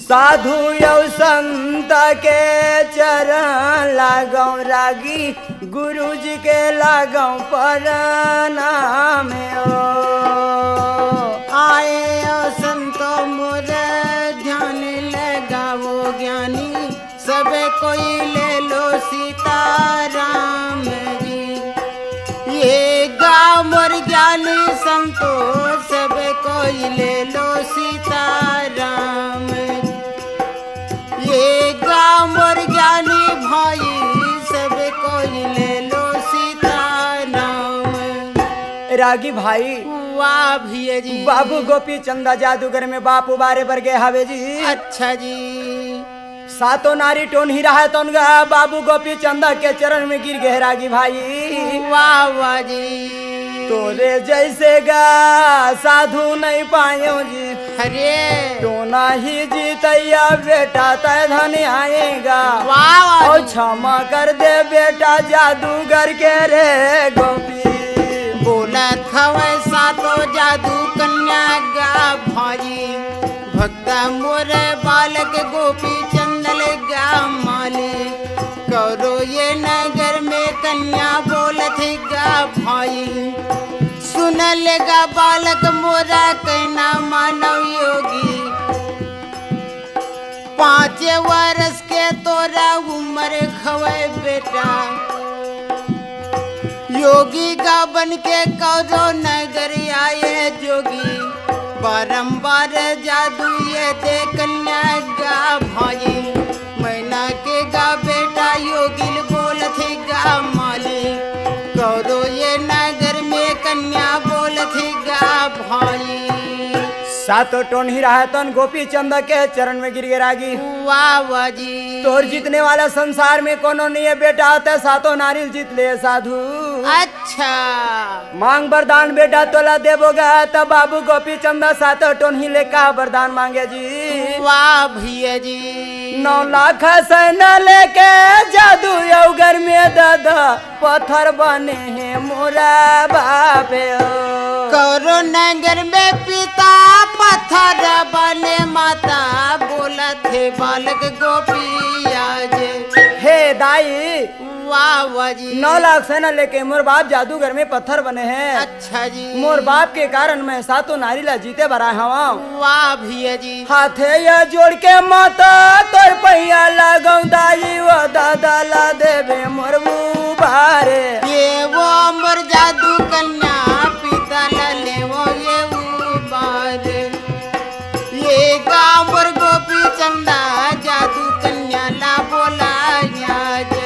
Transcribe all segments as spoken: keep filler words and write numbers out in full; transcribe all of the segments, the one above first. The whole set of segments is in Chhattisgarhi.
साधु अउ संत के चरण लागौं रागी, गुरुजी के लागौं प्रणाम ओ। आए ओ संतो मोर ध्यान लगावो ज्ञानी, सब कोई ले लो सीताराम जी। ये गा मोर ज्ञानी संतो, सब कोई ले लो सीताराम। ये गा मोर ज्ञानी भाई, सब कोई ले लो सीताराम। रागी भाई। वाह भैया जी। बाबू गोपी चंदा जादूगर में बाप उबारे बर गे हवे जी। अच्छा जी। सातो नारी टोनही रहय तौन गा बाबू गोपी चंदा के चरण में गिर गे रागी भाई। वाह, वाह जी। तोरे जैसे गा साधु नहीं पायो जी। अरे। टोनही जीतैया बेटा तै धन आएगा। वाह, वाह और जी। क्षमा कर दे बेटा जादूगर के रे गोपी। बोलत हवै सातो जादू कन्या गा भाई। भक्ता मोर बालक गोपी चंदल गा माली, करो ये नगर में कन्या बोलत गा भाई। सुनल गा बालक मोरा कहना मानव योगी, पाँच वर्ष के तोरा उम्र हवै बेटा। योगी गा बन के कौरो नगर आए जोगी, बारंबार जादू ये दे कन्या गा भाई। मैना के गा बेटा योगिल बोलत गा माली, कौरो ये नगर में कन्या बोलत गा भाई। सातो टोनही रहय तौन गोपी चंदा के चरण में गिर गे रागी। वाह, वाह जी। तोर जीतने वाला संसार में कोनो नहीं है बेटा, तै सातो नारिल जीत ले साधु। अच्छा। मांग वरदान बेटा तोला देबो गा, त बाबू गोपी चंदा सातो टोनही ले का वरदान मांगे जी। वाह भैया जी। नौ लाख सेना लेके जादू अउ घर में दादा पत्थर बने हे मोरा बाप ओ। कौरो नगर में पिता पत्थर बने माता, बोलत हे बालक गोपी आज। हे दाई। वाह, वाह जी। नौ लाख सेना लेके मोर बाप जादूगर में पत्थर बने हे। अच्छा जी। मोर बाप के कारण मैं सातो नारी ला जीते बर आय हवं। वाह भैया जी। हाथे या जोड़ के माता तोर पैया लागौं दाई, ओ दादा ला देबे मोर उबारे। ये वो मोर जादू कन्या पिता ला लेवो ये उबारे। ये गा मोर गोपी चंदा जादू कन्या ला बोला आज।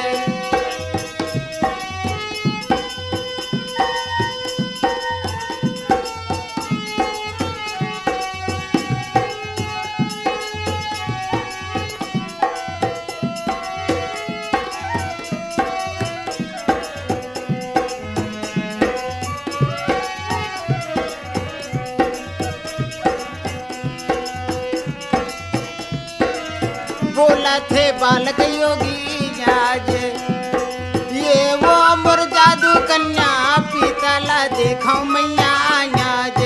बोलत हे बालक योगी आज, ये वो मोर जादू कन्या पिता ला देखौं मैया आज।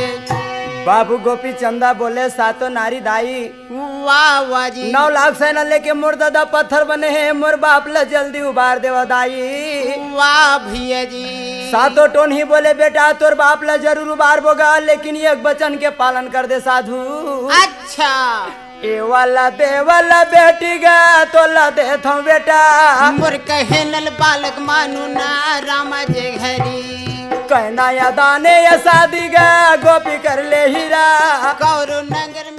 बाबू गोपी चंदा बोले, सातो नारी दाई। वाह, वाह जी। नौ लाख सेना लेके मोर दादा पत्थर बने हे, मोर बाप ला जल्दी उबार देवा दाई। वाह भैया जी। सातो टोनही बोले, बेटा तोर बाप ला जरूर उबारबो गा, लेकिन एक वचन के पालन कर दे साधु। अच्छा। ए वाला दे वाला बेटी गा, तोला देथौं बेटा। मोर कहे नल बालक मानू ना रामा जे घरी। कहना या दाने या शादी गा, गोपी कर ले हीरा। कौरो नगर